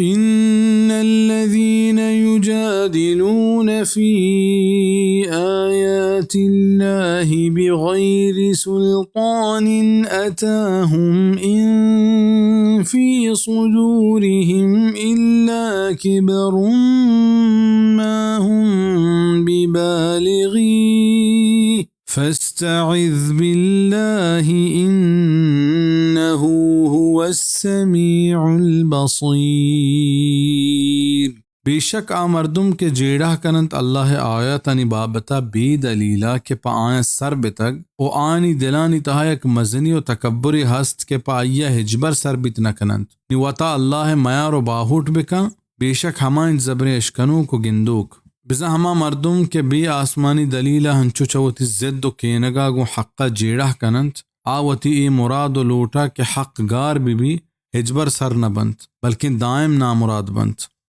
إن الذين يجادلون في آيات الله بغير سلطان أتاهم إن في صدورهم إلا كبر ما هم ببالغيه فاستعذ بالله إنه هو السميع البصير۔ بے شک آ مردم کہ جیڑہ کننت اللہ ءِ آیاتانی بابت ءَ بے دلیل ءَ کہ پہ آیاں سر بتگ ءُ آیانی دلانی تہا یک مزنی ءُ تکبرے ہست کہ پہ آئی ءَ ہچبر سر بیت نہ کننت، نی وتا اللہ ءِ میار ءُ باہوٹ بکن، بے شک ہما انت زبریں اشکنوک ءُ گندوک۔ بزاں ہما مردم کہ بے آسمانی دلیل ءَ ہنچو چہ وتی ضد ءُ کینگ ءَ گوں حق ءَ جیڑہ کننت، آ وتی اے مراد ءُ لوٹ ءَ کہ حق گار بہ بی، ہچبر سر نہ بنت، بلکیں دائم نامراد بنت۔